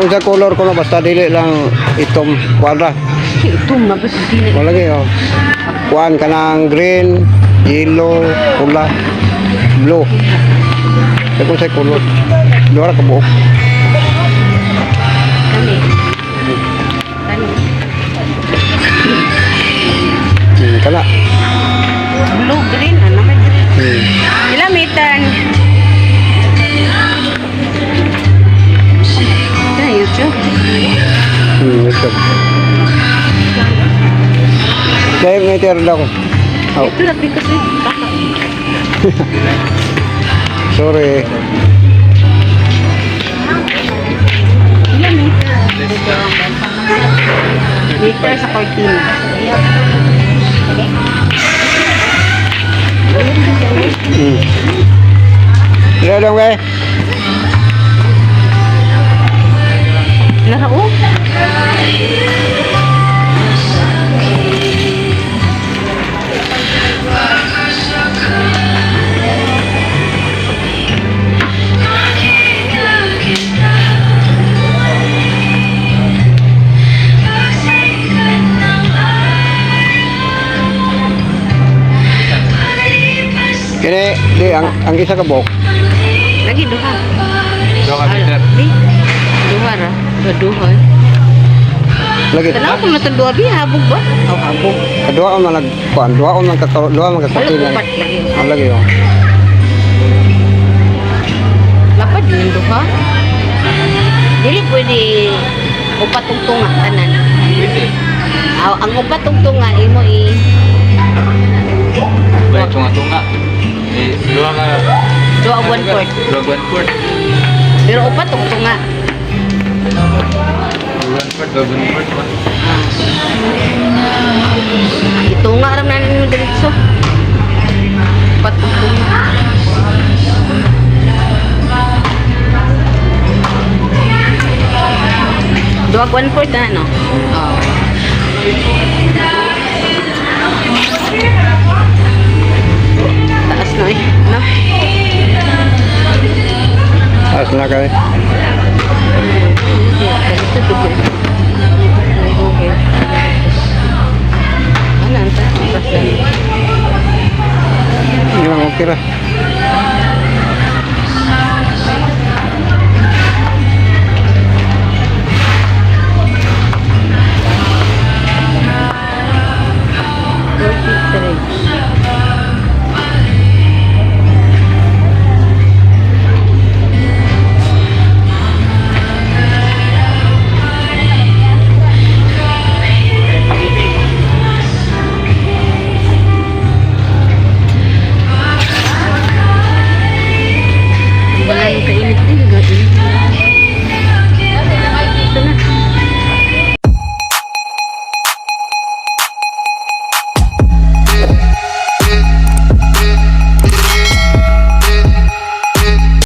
Kung sa color ko no, basta dili lang itom kuadra. Ito, mabas din. Wala gyud oh. Kuan kanang green, yellow, pula, blue. Kaya kung sa color, duha ra ka buok. Kani. Kani. Kana. Blue, green. Ano may green? Hmm. Ilang meter? Ito, YouTube. Ito. Kaya meter daw. Oh, Ito na kasi. Sorry. Ilang meter? Meter sa cortina. Ilan lang eh? Nara, oh. Kini, di, ang isa ka buok. Lagi duha. 2 ka meter. Di. Duha ra. Duha duha. Eh. Lagi. Tanaw ko matong duha bi habog ba? Oh, habog. Duha man nag kuan, duha man ka duha man ka Wala cortina. upat lagi. Ang lagi oh. Lapad din duha. Dili pwede upat tungtunga tanan. Pwede. Aw, ang upat tungtunga imo i Bay tunga-tunga. Eh, duha ka. Duha one fourth. Duha 1/4. Pero upat tungtunga. Duha 1/4, duha 1/4 ba? Itunga ra man ninyo diretso. Upat tungtunga. Duha 1/4 na no. Oh. Taas na eh. No? Taas na kay. Ito dugo. Okay. Ano anta? Hindi lang okay ra.